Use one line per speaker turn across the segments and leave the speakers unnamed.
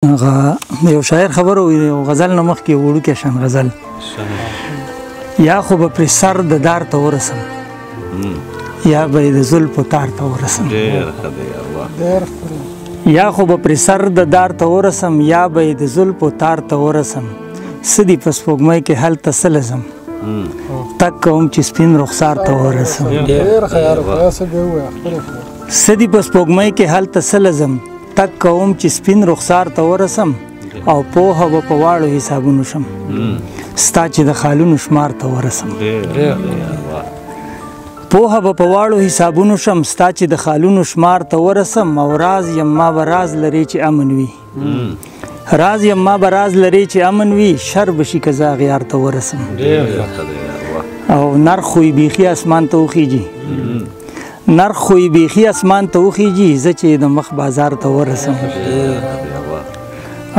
هغه یو شاعر خبرو، یو غزل نه مخکې وړوکی شان غزل، یا خو به پرې سر د دار ته ورسم یا به یې د زلفو تار ته ورسم.
ډېر ښه دی، الله،
یا خو به پرې سر د دار ته ورسم یا به یې د زلفو تار ته ورسم. څه دي په سپوږمۍ کې هلته څه لزم، تک کوم چې سپین رخسار ته ورسم.
ډېر ښه یار، څه به ووایې؟
څه دي په سپوږمۍ کې هلته څه لزم، تک کوم چې سپین رخسار ته ورسم، او پوهه به په واړو حسابونو شم ستا چې د خالونو شمار ته ورسم. پوهه به په واړو حسابونو شم ستا چې د خالونو شمار ته ورسم. او راز یم ما به راز لري چې امن وي، راز یم ما به راز لري چې امن وي، شر به شي که زه اغیار ته ورسم. او نرخ خو یې بیخي اسمان ته وخیږي، نرخ خو یې بیخي اسمان ته وخیږي، زه چې د مخ بازار ته ورسم.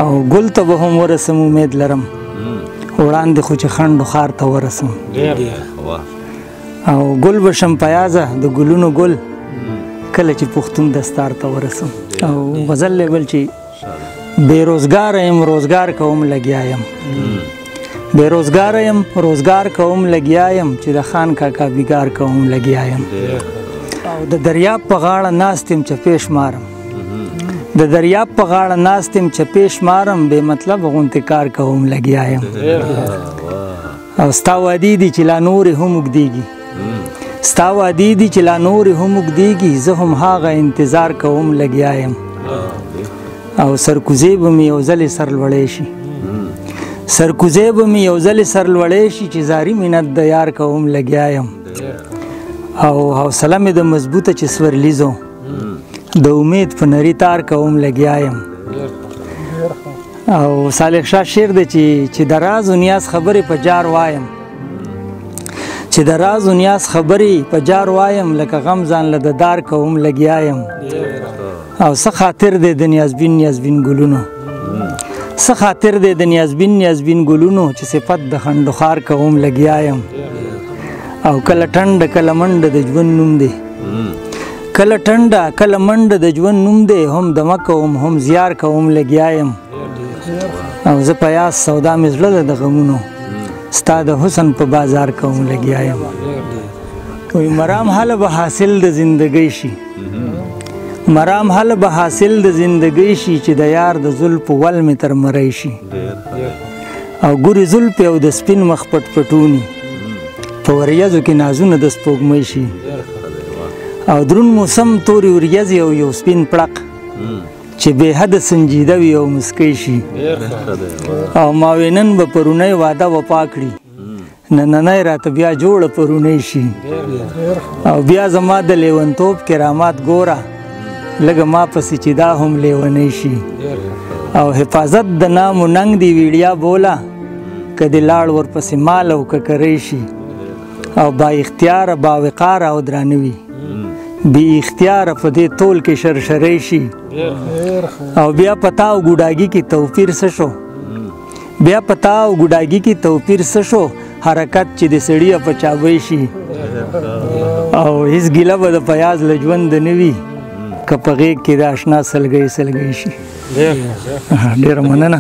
او ګل ته به هم ورسم امید لرم، وړاندې خو چې خنډو ښار ته ورسم. او ګل به شم پیازه د ګلونو ګل، کله چې پښتون دستار ته ورسم. او غزل دی بل چې بې روزګاره یم روزګار کوم لګیا یم، بې روزګاره یم روزګار کوم لګیا یم، چې د خان کاکا بیګار کوم لګیا یم. او د دریاب په غاړه ناست یم چپې شمارم، د دریاب په غاړه ناست یم چپې شمارم، بې مطلب غونتې کار کوم لګیا یم. او ستا وعدې دي چې لا نورې هم اوږدېږي، ستا وعدې دي چې لا نورې هم اوږدېږي، زه هم هغه انتظار کوم لګیا یم. او سرکوزې به مې یو ځلې سر لوړی شي، سرکوزې به مې یو ځلې سر لوړی شي، چې زاري منت د یار کوم لګیا یم. او حوصله مې د مضبوطه چې سورلیزو د امید په نري تار کوم لګیا یم. او صالح شاه شعر دی چې د راز و نیاز خبرې په جار وایم، چې د راز و نیاز خبرې په جار وایم، لکه غم ځان له د دار کوم لګیا یم. او څه خاطر دی د نیازبین نیازبین ګلونو، څه خاطر دی د نیازبین نیازبین ګلونو، چې صفت د خنډوخار کوم لګیا یم. او کله ټنډه کله منډه د ژوند نوم دی، کله ټنډه کله منډه د ژوند نوم دی، هم دمه کوم هم زیار کوم لګیا یم. او زه پیاز سودا مې زړه ده د غمونو، ستا د حسن په بازار کوم لګیا یم. وایي مرام هله به حاصل د زندګۍ شي، مرام هله به حاصل د زندګۍ شي، چې د یار د زلفو ول مې تر مرۍ شي. او ګوري زلفې او د سپین مخ پټ پټوني، په وریځو کې نازونه د سپوږمۍ شي. او درون موسم تورې وریځې او یو سپین پړق، چې بې حده سنجیده وي او مسکی شي. او ما وې نن به پرونۍ وعده وفا کړي، نننۍ راته بیا جوړه پرونۍ شي. او بیا زما د لیونتوب کرامات ګوره، لږه ما پسې چې دا هم لیونۍ شي. او حفاظت د نام و ننګ دی ویړیا بوله، که دې لاړ ورپسې مال او ککرۍ شي. او با اختیاره با وقاره او درانه وي، بې اختیاره په دې تول کې شرشرۍ شي. او بیا په تا او ګوډاګي کې توپیر څه شو، بیا په تا او ګوډاګي کې توپیر څه شو، حرکت چې د سړي په چابۍ شي. او هیڅ ګیله به د فیاض له ژوند نه وي، که په غېږ کې د اشنا سلګۍ سلګۍ شي. ډېره مننه.